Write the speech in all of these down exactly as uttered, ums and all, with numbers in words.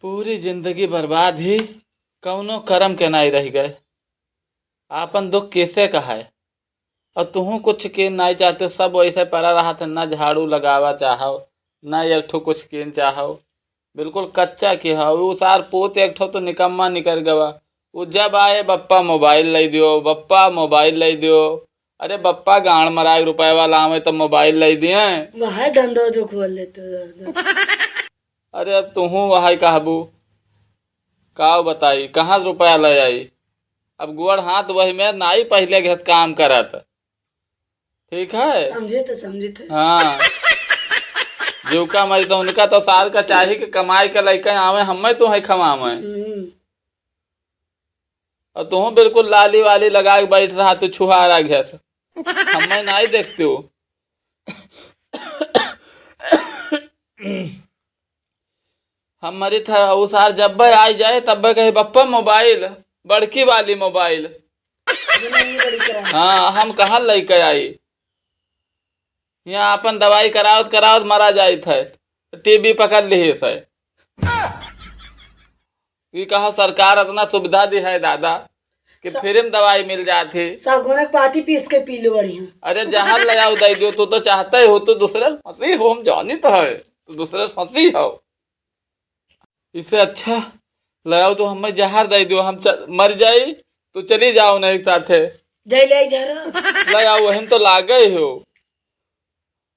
पूरी जिंदगी बर्बाद ही, कौनो करम के नाई रह गए। आपन दुख कैसे कहाए? और तुहूँ कुछ कीन नाई चाहते हो, सब वैसे पड़ा रहा था, ना झाड़ू लगावा चाहो, ना एक ठो कुछ कीन चाहो, बिल्कुल कच्चा की हो। उ सार पूत एक ठो तो निकम्मा निकर गवा। उ जब आए, "बप्पा मोबाइल लाई दियो, बप्पा मोबाइल लाई दियो।" अरे बप्पा, गांड मराए रुपए वाला आवे तो मोबाइल लाई दिए। वह धंधा जो खोल लेते दादा। अरे अब तुहूँ वही कहबू, का बताई, कहाँ से रुपया ले आई? अब गोड़ हाथ वही में नाई पहले के काम करत। ठीक है? समझे तो, समझे थे। हाँ। जीवका मरी तो उनका तो सार का चाही कि कमाई के लइके आवे, हमें तो है खवावे। हम्म। और तुहूँ बिल्कुल लाली वाली लगा के बैठ रहा, तू छुहारा घ्यास। हमें नाई देखते हो। हम मरित है, उ सार जब्बे आई जाए, तब्बे कहे, "बप्पा मोबाइल, बड़की वाली मोबाइल।" हाँ, हम कहाँ लइके आई? यहाँ अपन दवाई करावत करावत मरा जाइत है, टीबी पकड़ लिहिस है। ई कहा सरकार इतना सुविधा दी है दादा कि स- फ्री में दवाई मिल जात ही। सागौन के पाती पीस के पी लो बढ़िया। अरे जहर ले आओ दे दियो, तू तो चाहते हो, तू दूसरे से फंसी हो, हम जानित है, तू दूसरे से फंसी हो। इससे अच्छा ले आओ तो हमें जहर दे दियो, हम च-, मर जाई तो चली जाओ नहीं साथे। जाई ले आई जहर। ले आओ, वही तो लागे हो,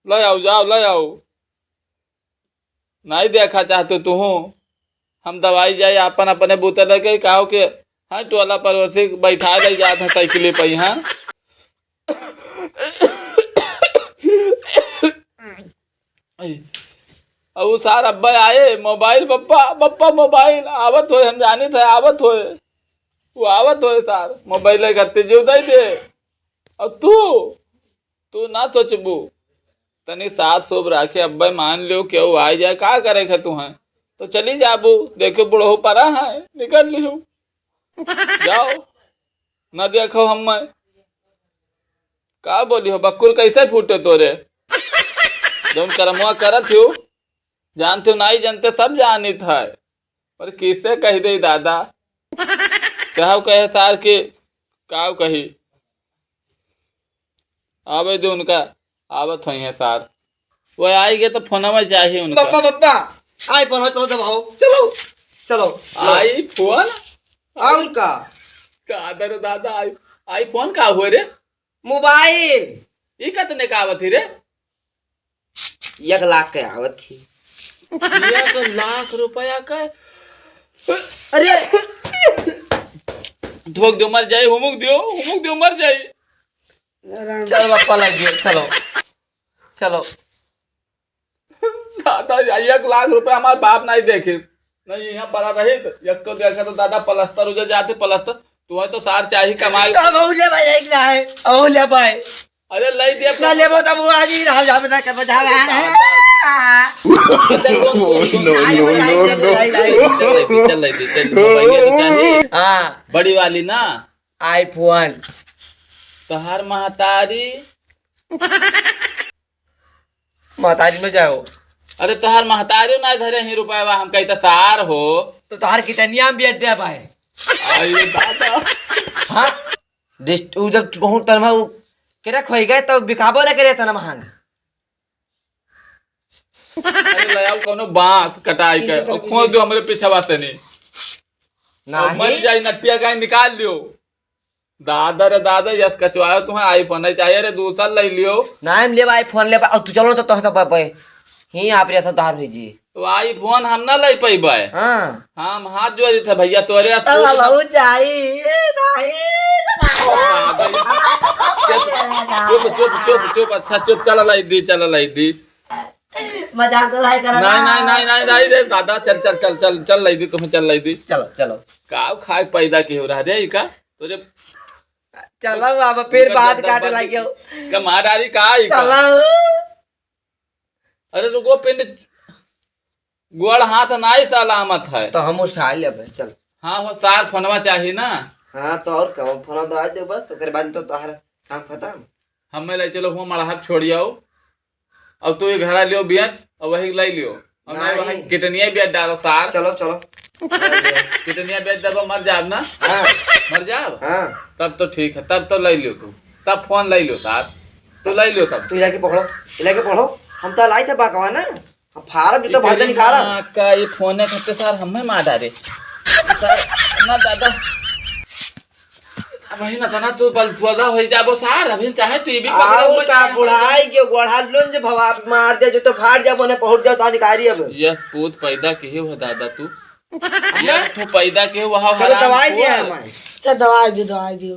ले आओ, जाओ, ले आओ। नाई देखा चाहते तुहूँ। हम दवाई जाई आपन अपने बूते लेके, काहो के हाँ, टोला पड़ोसी बैठा ले जात है साइकिल पे, हाँ। अब उ सार अब्बे आए, "मोबाइल बप्पा, बप्पा मोबाइल।" आवत होए, हम जानित है आवत होए, वो आवत होए सार, मोबाइल लेके हत्ते जीव दे दे। अब तू तू ना सोचबू, तनी साफ सूफ राखे। अब्बे मान लियो केहू आ जाए, का करे के तुहें? तो चली जाबू, देखो बुढ़ऊ परा है, निकल लियो, जाओ, ना देखो हमें। का बोली हो बक्कुर, कैसे फूटे तोरे? जौन करमवा करत हो, जानते हो, नाई जानते, सब जानित है। पर किसे कह दे दादा? कहव कहे सार के, काव कही? आवे दे उनका, आवत होइहैं सार। वो आई गए तो फोनवा चाहिए उनका। बप्पा, बप्पा, iPhone हो, चलो दबाओ, चलो, चलो। iPhone? और का? का दर दादा, आई-, iPhone का हुए रे? मोबाइल। ई कतने का आवत ही रे? एक लाख के आवत ही। एक लाख रुपया का? अरे! धोक दियो, मर जाई, हुमुक दियो, हुमुक दियो, मर जाई। आराम। चल बप्पा, लग गयो, चलो, चलो। दादा, या एक लाख रुपया हमार बाप नहीं देखे, नहीं यहाँ पड़ा रही तो, एक तो देखा तो दादा, पलस्तर उजर जाते, पलस्तर, तुम्हें तो सार चाही कमाई। तो कहूँ ले भाई, एक ना है, कहूँ ले भाई। अरे, लाई दे ना अपना। लेबो तब वो आज ही रह जाबे ना कर बजावे। दादा। अच्छा, सुन, सुन, सुन। No, no, no, no। चल, लाई दे, चल, लाई दे, चल, मोबाइल तो चाही। हाँ। बड़ी वाली ना। iPhone। तोहार महतारी। महतारी में जाओ। अरे, तोहार महतारी ना धरे ही रुपया, हम कही तो सार हो। तो तोहार कितनिया में बेच दे भाई? अरे दादा। हाँ? डिस्ट-, उ जब कहूँ तनमा उ केरा खोई गए, तब बिकाबो ना करे इतना महंग। अरे ले आओ कोनो बांस कटाई के, पीछे और तरफ खोद दो हमरे पीछे बात नहीं। नहीं। और मर जाई नटिया गाय निकाल लियो। दादा रे दादा, यस कचवायो तुम्हें iPhone नहीं चाहिए रे, दूसर ले लियो। नहीं, हम लेबा iPhone लेबा, और तू चलो तो तोह तो ब-, ब-, ही आप रे सुधार हुई जी। तो iPhone हम ना ले पइबे। हाँ। हम हाथ जोड़ देते भैया तोरे अब तू चलो, बहुत जाई। ए, नहीं, चुप, चुप, चुप, चुप, अच्छा चुप, चल लाई दी, चल लाई दी। मजाक तो नहीं करना। नहीं, नहीं, नहीं, नहीं, नहीं रे दादा, चल, चल, चल, चल, चल लाई दी, तुम्हें चल लाई दी। चलो, चलो। का खाए पैदा की हो रहा रे, ई का? तोरे चलो, अब फिर बात काटे लगियो। कमा डारी का, ई का? चलो। अरे रुको, पिंड गोड़ हाथ नाई सलामत है। तो हम उठा लेबे, चल। हाँ हो सार, फोनवा चाही ना। हाँ, तो और का, फोन तो आज दे बस, ओकर बाद तो तोहार काम खत्म। हमें ले चलो, हुआ मड़हा छोड़ आओ। अब तू ये घरा लियो बियाज, और वही लाई लियो। और नहीं। वहाँ किडनिया बेच डालो सार। चलो, चलो। किडनिया बेच देबो, मर जाब ना? हाँ। मर जाब? हाँ। तब तो ठीक है, तब तो लइ लियो तू, तब फोन लइ लियो सार, तू लइ लियो तब। तू इलाके पकड़ो, इलाके पकड़ो, हम तो लाई थे बाकवा ना, हम फारब जो तो भर दे निकाल। का ये फोन है खत्ते सार, हमें मार डारे सार, ना दादा। अबहिन अतना तू बलपुआदा होइ जाबो सार, अबहिन चाहे टीवी पकड़े आओ हुए का चाहे बुढ़ाई के गोढ़ा लोन जे भवा मार दे जो तो फाड़ जाबो ने पहुंच जाओ तो निकारी अब। यस पूत पैदा किहे हो दादा तू। अम्मा? यस तू पैदा किहे हो, चलो हराम दवाई दे खोर। हमारे। अच्छा दवाई दे, दवाई दियो।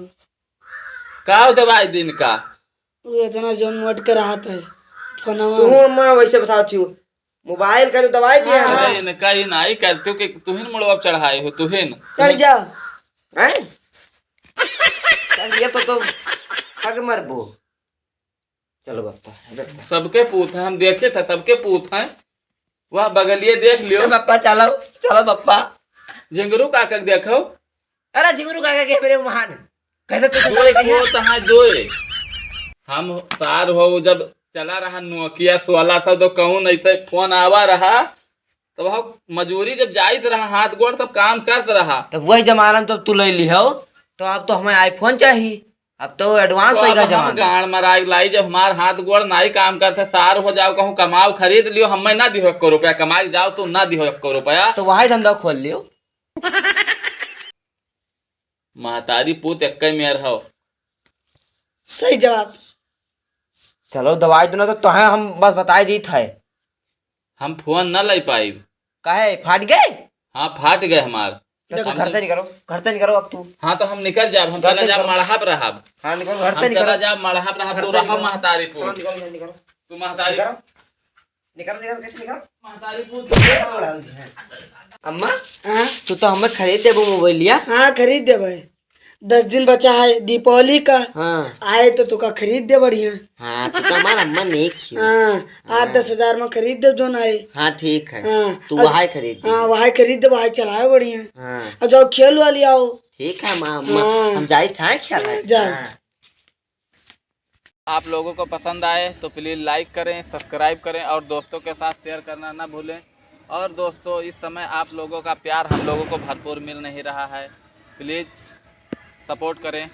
का हो दवाई दिन का? वो इतना जो मोट के रहत है, फोनवा। तू अम्मा वैसे बता छियो। मोबाइल का जो दवाई दिया हाँ। है। अरे इनका ही नाई करते हो कि तुहिन मुड़वा चढ़ाए हो, तुहिन। चढ़ जा। हैं? चढ़ ये तो, तो हग मरबो। चलो बप्पा, बप्पा। सबके पूत हैं, हम देखे थे, सबके पूत हैं। वह बगलिए देख लियो। ए बप्पा, चलो, चलो बप्पा। झिंगरू काका के देखो। अरे झिंगरू काका के मेरे महान। कैसे तू दोए, चले गई है? दो तहाँ दोए। हम सार हो, जब चला रहा नोकिया सोलह सौ, तो कौन ऐसे फोन आवा रहा, तो वह मजूरी जब जाइत रहा, हाथ गोड़ सब काम करत रहा। तब वही जमाना में जब तू ले ली हो, तो अब तो हमें iPhone चाहिए। अब तो advance तो होइगा अब हम जमाना। गाड़ मराई लाई, जब हमार हाथ गोड़ नाई काम करते, सार हो जाओ, कहूँ कमाओ, खरीद लियो, हमें ना दिहो एको रुपया, कमाई जाओ, तू ना दिहो एको रुपया। तो वही धंधा खोल लियो। महतारी पूत एक्के मेर हव। सही जवाब। चलो दवाई दो ना, तो तोहे हम बस बताई दीत है। हम फोन ना लाई पाइब। काहे, फाट गए? हाँ, फाट गए हमार। तो तू हम घर से निकलो, घर से निकलो अब तू। हाँ, तो हम निकल जाब, हम घर चला से जाब निकलो। मड़हा पर रहब। हाँ, निकलो, घर हम से निकलो। चला जाब मड़हा पर रहब, घर तू से रहा निकलो। महतारी पूत। चलो, निकलो, निकलो। तू महतारी निकलो। निकल, निकल, कैसे निकल? महतारी पूत। अम्मा, हाँ? तू तो हमें खरीद देबो मोबाइलिया। हाँ, खरीद देबे। दस दिन बचा है दीपावली का। हाँ। आए तो तुका खरीद दे बढ़िया। हाँ, तू तो हमार अम्मा नेक ही। हाँ, हाँ। आठ दस हजार में खरीद दे जोन आए। हाँ, ठीक है। हाँ, तू अब वहाई खरीद दे। हाँ, वहाई खरीद दे, वहाई चलाए बढ़िया। हाँ। और जाओ खेल वाली आओ। ठीक है, माँ, माँ, हाँ। हम जाई था खेल। जा। हाँ। आप लोगों को पसंद आए तो please like करें, subscribe करें और दोस्तों के साथ share करना ना भूलें। और दोस्तों, इस समय आप लोगों का प्यार हम लोगों को भरपूर मिल नहीं रहा है, please support करें।